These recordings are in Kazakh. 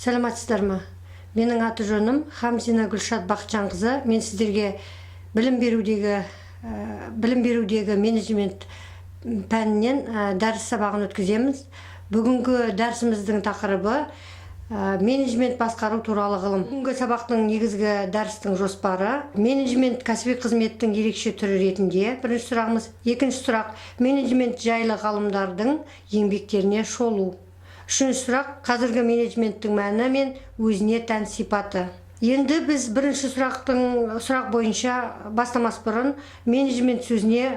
Саламатсыздар ма? Менің аты жөнім Хамзина Гүлшат Бақытжанқызы. Мен сіздерге білім берудегі менеджмент пәнінен дәріс сабағын өткіземіз. Бүгінгі дәрісіміздің тақырыбы менеджмент басқару туралы ғылым. Бүгінгі сабақтың негізгі дәрістің жоспары: менеджмент кәсіби қызметтің ерекше түрі ретінде, бірінші сұрағымыз. Екінші сұрақ: менеджмент жайлы ғалымдардың еңбектеріне шолу. Үшінші сұрақ: қазіргі менеджменттің мәні мен өзіне тән сипаты. Енді біз бірінші сұрақ бойынша бастамас бұрын менеджмент сөзіне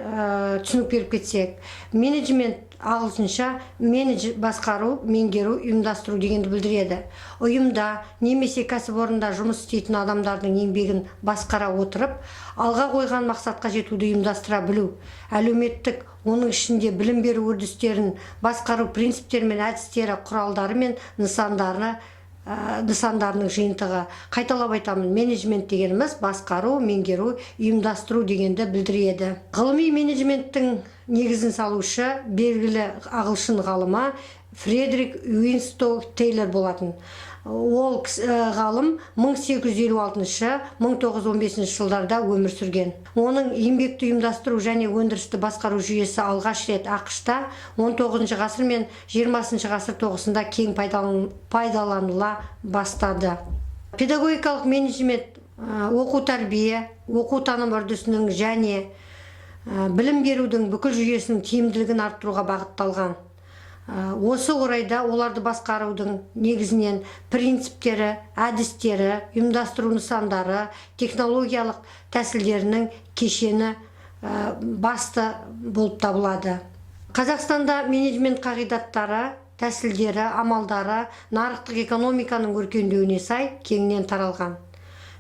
түсінік беріп кетсек. Менеджмент ағылшынша manage басқару, меңгеру, ұйымдастыру дегенді білдіреді. Ұйымда немесе кәсіпорында жұмыс істейтін адамдардың еңбегін басқара отырып, алға қойған мақсатқа жетуді ұйымдастыра білу. Әлеуметтік, оның ішінде білім беру үрдістерін басқару принциптері мен әдістері, құралдары мен нысандарының жиынтығы. Қайталап айтамын: менеджмент дегеніміз басқару, меңгеру, ұйымдастыру дегенді білдіреді. Ғылыми менеджменттің негізін салушы белгілі ағылшын ғалымы Фредерик Уинстоу Тейлор болатын. Ол ғалым 1856-1915 жылдарда өмір сүрген. Оның еңбекті ұйымдастыру және өндірісті басқару жүйесі алғаш рет АҚШ-та 19 ғасыр мен 20 ғасыр тоғысында кең пайдаланыла бастады. Педагогикалық менеджмент оқу тәрбие, оқу таным үрдісінің және білім берудің бүкіл жүйесінің тиімділігін арттыруға бағытталған. Осы орайда оларды басқарудың негізінен принциптері, әдістері, ұйымдастыру нысандары, технологиялық тәсілдерінің кешені басты болып табылады. Қазақстанда менеджмент қағидаттары, тәсілдері, амалдары нарықтық экономиканың өркендеуіне сай кеңінен таралған.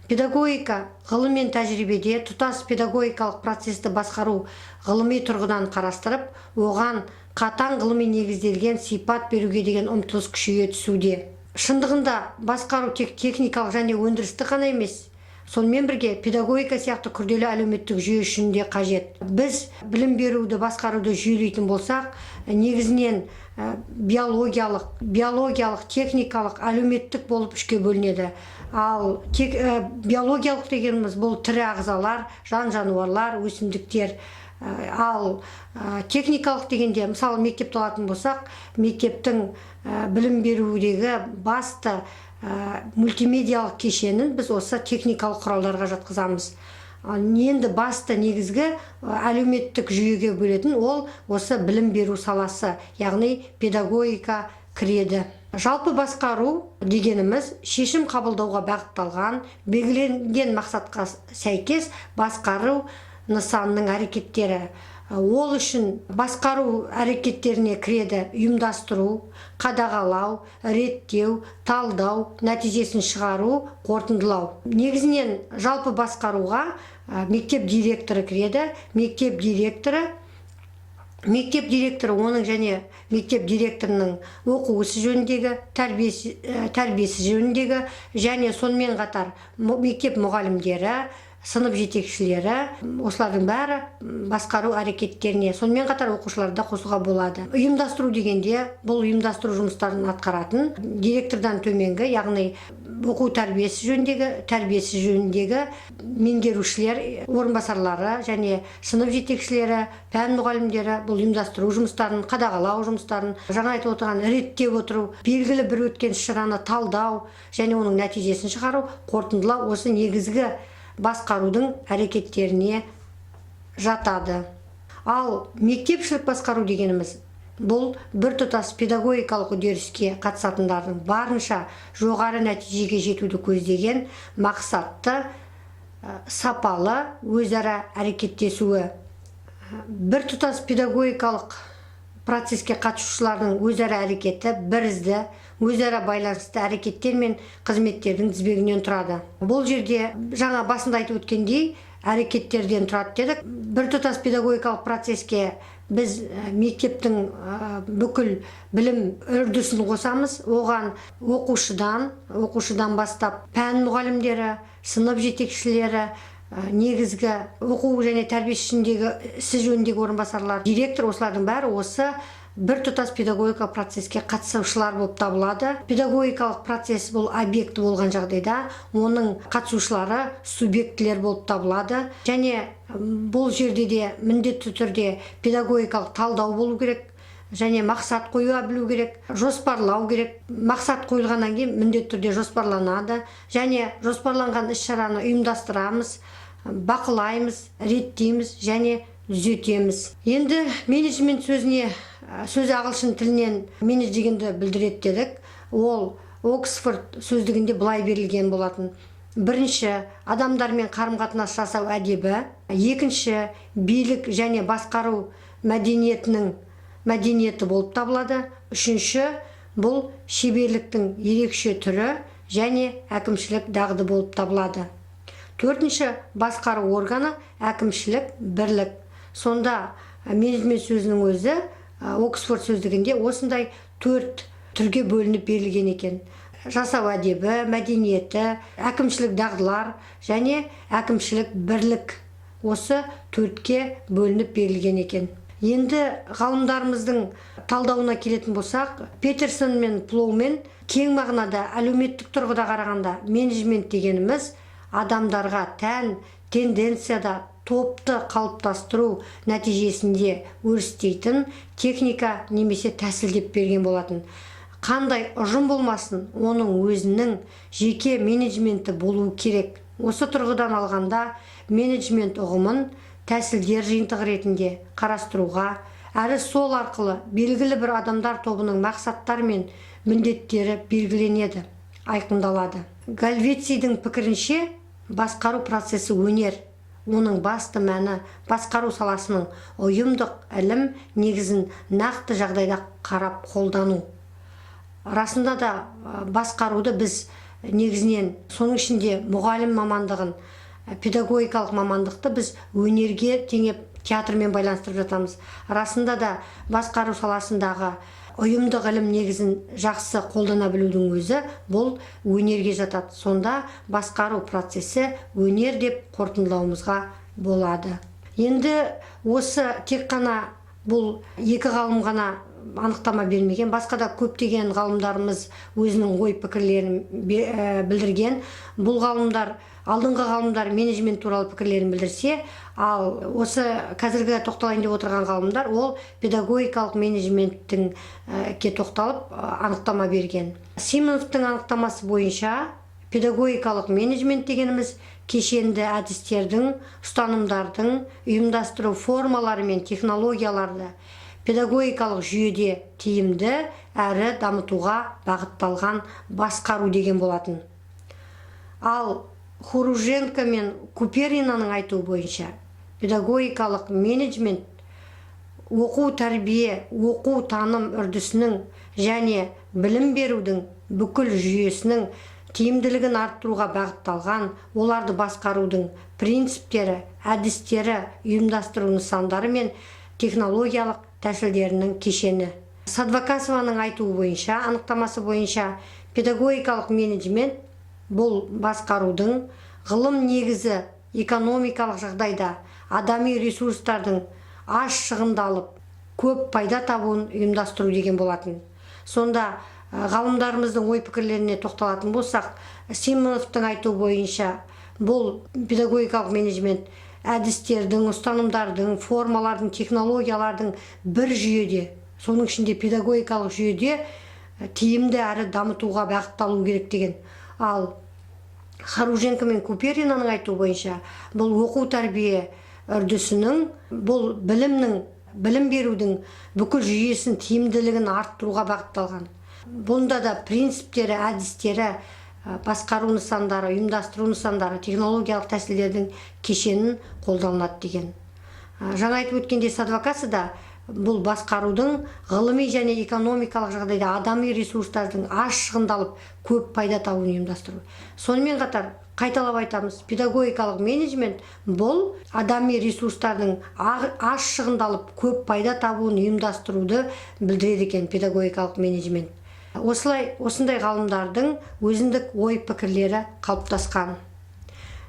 Педагогика ғылым мен тәжірибеде тұтас педагогикалық процесті басқару ғылыми тұрғыдан қарастырып, оған қатаң ғылыми негізделген сипат беруге деген ұмтылыс күшейе түсуде. Шындығында, басқару тек техникалық және өндірістік қана емес, сонымен бірге педагогика сияқты күрделі әлеуметтік жүйе үшін де қажет. Біз білім беруді басқаруды жүйелейтін болсақ, негізінен биологиялық, техникалық, әлеуметтік болып үшке бөлінеді. Ал тек биологиялық дегеніміз бұл тірі ағзалар, жан жануарлар, өсімдіктер. Ал техникалық дегенде, мысалы, мектепті алатын болсақ, мектептің білім берудегі басты мультимедиялық кешенін біз осы техникалық құралдарға жатқызамыз. Ал енді басты негізгі әлеуметтік жүйеге бөлетін ол осы білім беру саласы, яғни педагогика кіреді. Жалпы, басқару дегеніміз шешім қабылдауға бағытталған, белгіленген мақсатқа сәйкес басқару нысанының әрекеттері. Ол үшін басқару әрекеттеріне кіреді ұйымдастыру, қадағалау, реттеу, талдау, нәтижесін шығару, қорытындылау. Негізінен жалпы басқаруға мектеп директоры кіреді. Мектеп директоры, оның және мектеп директорының оқу ісі жөніндегі, тәрбиесі жөніндегі және сонымен қатар мектеп мұғалімдері, сынып жетекшілері, осылардың бәрі басқару әрекеттеріне, сонымен қатар оқушыларды да қосуға болады. Ұйымдастыру дегенде, бұл ұйымдастыру жұмыстарын атқаратын директордан төменгі, яғни оқу тәрбиесі жөніндегі меңгерушілер, орынбасарлары және сынып жетекшілері, пән мұғалімдері. Бұл ұйымдастыру жұмыстарын, қадағалау жұмыстарын, жаңа айтып отырған реттеп отыру, белгілі бір өткен іс шараны талдау және оның нәтижесін шығару, қорытындылау осы негізгі басқарудың әрекеттеріне жатады. Ал мектепішілік басқару дегеніміз бұл біртұтас педагогикалық үдеріске қатысатындардың барынша жоғары нәтижеге жетуді көздеген мақсатты, сапалы өзара әрекеттесуі. Біртұтас педагогикалық процеске қатысушылардың өзара әрекеті бірізді, өзара байланысты әрекеттер мен қызметтердің тізбегінен тұрады. Бұл жерде жаңа басында айтып өткендей, әрекеттерден тұрады дедік. Біртұтас педагогикалық процеске біз мектептің бүкіл білім үрдісін қосамыз. Оған оқушыдан бастап пән мұғалімдері, сынып жетекшілері, негізгі оқу және тәрбие ісіндегі ісі жөніндегі орынбасарлар, директор, осылардың бәрі осы Біртұтас педагогикалық процеске қатысушылар болып табылады. Педагогикалық процесс бұл объекті болған жағдайда, оның қатысушылары субъектілер болып табылады. Және бұл жерде де міндетті түрде педагогикалық талдау болу керек және мақсат қоя білу керек, жоспарлау керек. Мақсат қойылғаннан кейін міндетті түрде жоспарланады және жоспарланған іс-шараны ұйымдастырамыз, бақылаймыз, реттейміз және түзетеміз. Енді менеджмент сөзіне, сөзі ағылшын тілінен manage дегенді білдіреді дедік. Ол Оксфорд сөздігінде былай берілген болатын: бірінші, адамдармен қарым қатынас жасау әдебі; екінші, билік және басқару мәдениетінің мәдениеті болып табылады; үшінші, бұл шеберліктің ерекше түрі және әкімшілік дағды болып табылады; төртінші, басқару органы, әкімшілік бірлік. Сонда менеджмент сөзінің өзі Оксфорд сөздігінде осындай төрт түрге бөлініп берілген екен: жасау әдебі, мәдениеті, әкімшілік дағдылар және әкімшілік бірлік. Осы төртке бөлініп берілген екен. Енді ғалымдарымыздың талдауына келетін болсақ, Петерсон мен Плоумен кең мағынада, әлеуметтік тұрғыда қарағанда, менеджмент дегеніміз адамдарға тән тенденцияда топты қалыптастыру нәтижесінде өрістейтін техника немесе тәсіл деп берген болатын. Қандай ұжым болмасын, оның өзінің жеке менеджменті болуы керек. Осы тұрғыдан алғанда, менеджмент ұғымын тәсілдер жиынтығы ретінде қарастыруға, әрі сол арқылы белгілі бір адамдар тобының мақсаттары мен міндеттері белгіленеді, айқындалады. Гальвецидің пікірінше, басқару процесі өнер. Оның басты мәні басқару саласының ұйымдық ілім негізін нақты жағдайда қарап қолдану. Расында да, басқаруды біз негізінен, соның ішінде мұғалім мамандығын, педагогикалық мамандықты біз өнерге теңеп, театрмен байланыстырып жатамыз. Расында да, басқару саласындағы ұйымдық ілім негізін жақсы қолдана білудің өзі бұл өнерге жатады. Сонда басқару процесі өнер деп қорытындылауымызға болады. Енді осы тек қана бұл екі ғалым ғана анықтама бермеген, басқа да көптеген ғалымдарымыз өзінің ой пікірлерін білдірген. Бұл ғалымдар, алдыңғы ғалымдар менеджмент туралы пікірлерін білдірсе, ал осы қазіргі тоқталайын деп отырған ғалымдар ол педагогикалық менеджменттің ке тоқталып, анықтама берген. Симоновтың анықтамасы бойынша, педагогикалық менеджмент дегеніміз кешенді әдістердің, ұстанымдардың, ұйымдастыру формалары мен технологияларды педагогикалық жүйеде тиімді әрі дамытуға бағытталған басқару деген болатын. Ал Хоруженко мен Куперинаның айтуы бойынша, педагогикалық менеджмент оқу тәрбие, оқу таным үрдісінің және білім берудің бүкіл жүйесінің тиімділігін арттыруға бағытталған, оларды басқарудың принциптері, әдістері, ұйымдастыру нысандары мен технологиялық тәсілдерінің кешені. Садвакасованың айтуы бойынша, анықтамасы бойынша, педагогикалық менеджмент бұл басқарудың ғылым негізі, экономикалық жағдайда адами ресурстардың аз шығындалып, көп пайда табуын ұйымдастыру деген болатын. Сонда ғалымдарымыздың ой пікірлеріне тоқталатын болсақ, Симоновтың айтуы бойынша, бұл педагогикалық менеджмент әдістердің, ұстанымдардың, формалардың, технологиялардың бір жүйеде, соның ішінде педагогикалық жүйеде тиімді әрі дамытуға бағытталу керек деген. Ал Хоруженко мен Куперинаның айтуы бойынша, бұл оқу тәрбие үрдісінің, бұл білімнің, білім берудің бүкіл жүйесін тиімділігін арттыруға бағытталған. Бұнда да принциптері, әдістері, басқару нысандары, ұйымдастыру нысандары, технологиялық тәсілдердің кешенін қолданылады деген. Жаңа айтып өткендей, Садвакасовада бұл басқарудың ғылыми және экономикалық жағдайда адами ресурстардың аз шығындалып, көп пайда табуын ұйымдастыру. Сонымен қатар, қайталап айтамыз, педагогикалық менеджмент бұл адами ресурстардың аз шығындалып, көп пайда табуын ұйымдастыруды білдіреді екен педагогикалық менеджмент. Осылай, осындай ғалымдардың өзіндік ой пікірлері қалыптасқан.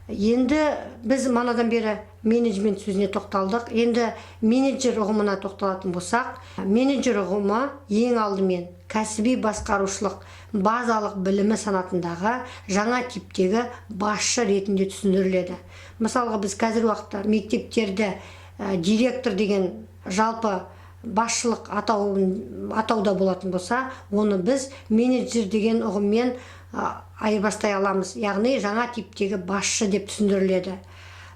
Енді біз манадан бері менеджмент сөзіне тоқталдық. Енді менеджер ұғымына тоқталатын болсақ, менеджер ұғымы ең алдымен кәсіби басқарушылық базалық білімі санатындағы жаңа типтегі басшы ретінде түсіндіріледі. Мысалға, біз қазіргі уақытта мектептерді директор деген жалпы басшылық атауда болатын болса, оны біз менеджер деген ұғыммен айырбастай аламыз, яғни жаңа типтегі басшы деп түсіндіріледі.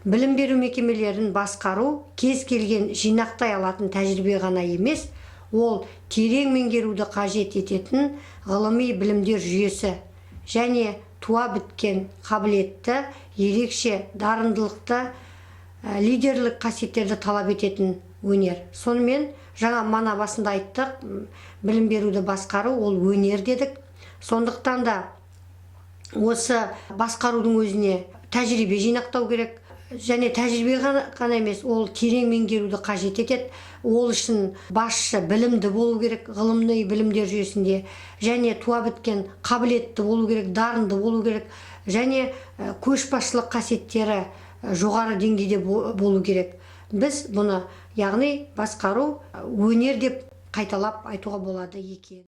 Білім беру мекемелерін басқару кез келген жинақтай алатын тәжірибе ғана емес, ол терең меңгеруді қажет ететін ғылыми білімдер жүйесі және туа біткен қабілетті, ерекше дарындылықты, лидерлік қасиеттерді талап ететін өнер. Сонымен, жаңа мана басында айттық, білім беруді басқару ол өнер дедік. Сондықтан да осы басқарудың өзіне тәжірибе жинақтау керек және тәжірибе ғана емес, ол терең меңгеруді қажет етеді. Ол үшін басшы білімді болу керек ғылыми білімдер жүйесінде және туа біткен қабілетті болу керек, дарынды болу керек және көшбасшылық қасиеттері жоғары деңгейде болу керек. Біз бұны, яғни басқару өнер деп қайталап айтуға болады екен.